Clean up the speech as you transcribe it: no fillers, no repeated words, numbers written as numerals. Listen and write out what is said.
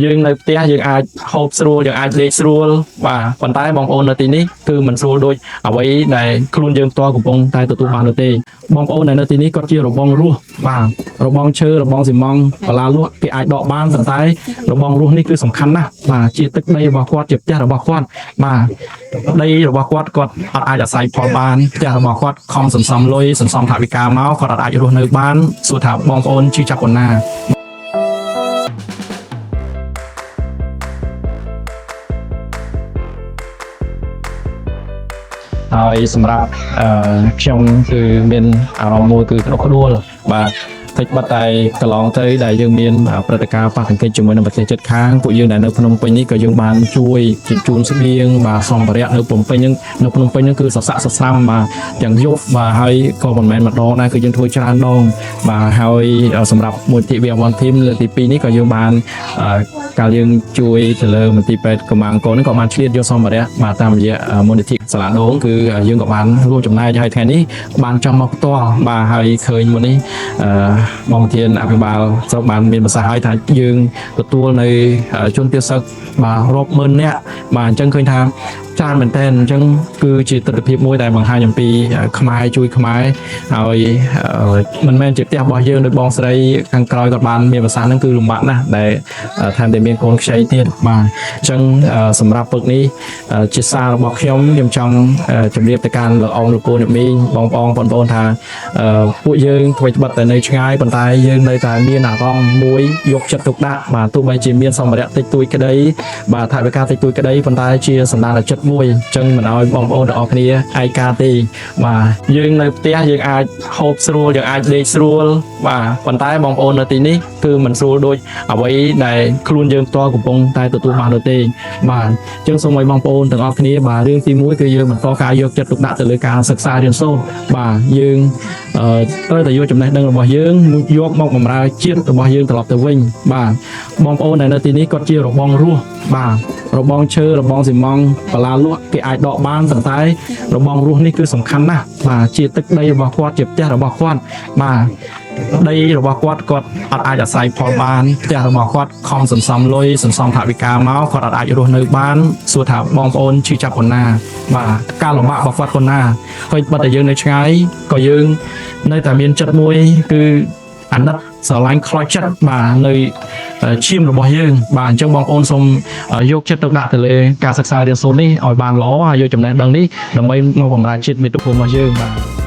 យើងនៅផ្ទះយើងអាចហូបស្រួលយើងអាចលេងស្រួលបាទប៉ុន្តែបងប្អូននៅទីនេះគឺមិនស្រួលដូចអ្វីដែលខ្លួនយើងផ្ទាល់កំពុងតែទទួលបាននោះទេបងប្អូនដែលនៅទីនេះគាត់ជារបងរស់បាទរបងឈើរបងស៊ីម៉ង់បលាលក់គេអាចដកបានប៉ុន្តែរបងរស់នេះគឺសំខាន់ណាស់បាទជាទឹកដីរបស់គាត់ជាផ្ទះរបស់គាត់បាទដីរបស់គាត់គាត់អត់អាចអាស្រ័យផលបានផ្ទះរបស់គាត់ខំសន្សំលុយសន្សំថវិកាមកគាត់អត់អាចរស់នៅបានសួរថាបងប្អូនឈឺចាប់ប៉ុណ្ណា ហើយសម្រាប់ខ្ញុំគឺមានអារម្មណ៍មួយគឺក្តុកក្តួលបាទតិចបាត់តែកន្លងទៅដែលយើងមានព្រឹត្តិការណ៍ប៉ះទង្គិចជាមួយនឹងប្រទេសជិតខាងពួកយើងដែលនៅភ្នំពេញនេះក៏យើងបានជួយជញ្ជូនស្បៀងបាទសម្ភារៈនៅភ្នំពេញហ្នឹងនៅភ្នំពេញហ្នឹងគឺសស័កសស្រាំបាទទាំងយប់បាទហើយក៏មិនមែនម្ដងដែរគឺយើងធ្វើច្រើនដងបាទហើយសម្រាប់មូលនិធិ VR1 Team លើកទី2នេះក៏យើងបានកាលយើងជួយទៅលើមន្ទីរពេទ្យកុមារអង្គរហ្នឹងក៏បានឆ្លៀតយកសម្ភារៈបាទតាមរយៈមូលនិធិសាលាដូងគឺយើងក៏បានរួមចំណែកហើយថ្ងៃនេះបានចង់មកផ្ទាល់បាទហើយឃើញមុននេះអឺបងធានអភិបាលស្រុកបានមានប្រសាសន៍ឲ្យថាយើងទទួលនៅជនទាសឹកបាទរាប់ម៉ឺននាក់បាទអញ្ចឹងឃើញថាច្រើនមែនតើអញ្ចឹងគឺជាទស្សនវិជ្ជាមួយដែលបង្ហាញអំពីខ្មែរជួយខ្មែរហើយមិនមែនជាផ្ទះរបស់យើងដោយបងស្រីខាងក្រោយគាត់បានមានប្រសាសន៍ហ្នឹងគឺលំបាកណាស់ដែលថែមតែមានកូនខ្ចីទៀតបាទអញ្ចឹងសម្រាប់ពឹកនេះជាសាររបស់ខ្ញុំខ្ញុំចង់ជម្រាបទៅកាន់លោកអងលោកពូអ្នកមីងបងប្អូនបងប្អូនថាពួកយើងធ្វើត្បិតតែនៅឆ្ងាយប៉ុន្តែយើងនៅតែមានអារម្មណ៍មួយយកចិត្តទុកដាក់បាទទោះបីជាមានសម្ភារៈតិចតួចក្តីបាទថវិកាតិចតួចក្តីប៉ុន្តែជាសន្តានចិត្តមួយអញ្ចឹងមិនឲ្យបងប្អូនទាំងអស់គ្នាឯកាទេបាទយើងនៅផ្ទះយើងអាចហូបស្រួលយើងអាចដេកស្រួលបាទប៉ុន្តែបងប្អូននៅទីនេះគឺមិនស្រួលដូចអ្វីដែលខ្លួនយើងផ្ទាល់កំពុងតែទទួលបាននោះទេបាទអញ្ចឹងសូមឲ្យបងប្អូនទាំងអស់គ្នាបាទរឿងទី1គឺយើងបន្តការយកចិត្តទុកដាក់ទៅលើការសិក្សារៀនសូត្របាទយើងត្រូវតែយកចំណេះដឹងរបស់យើងយកមកបម្រើជាតិរបស់យើងត្រឡប់ទៅវិញបាទបងប្អូនដែលនៅទីនេះគាត់ជារបងរស់បាទរបងឈើរបងស៊ីម៉ង់បលាលក់គេអាចដកបានប៉ុន្តែរបងរស់នេះគឺសំខាន់ណាស់បាទជាទឹកដីរបស់គាត់ជាផ្ទះរបស់គាត់បាទដីរបស់គាត់គាត់អត់អាចអាស្រ័យផលបានផ្ទះរបស់គាត់ខំសន្សំលុយសន្សំថវិកាមកគាត់អត់អាចរស់នៅបានសួរថាបងប្អូនឈឺចាប់ប៉ុណ្ណាបាទការលំបាករបស់គាត់ប៉ុណ្ណាហើយបើតែយើងនៅឆ្ងាយក៏យើងនៅតែមានចិត្តមួយគឺអាណិតស្រឡាញ់ខ្លោចចិត្តបាទនៅឈាមរបស់យើងបាទអញ្ចឹងបងប្អូនសូមយកចិត្តទុកដាក់ទៅលើការសិក្សារៀនសូត្រនេះឲ្យបានល្អហើយយកចំណេះដឹងនេះដើម្បីមកបម្រើជាតិមាតុភូមិរបស់យើងបាទ។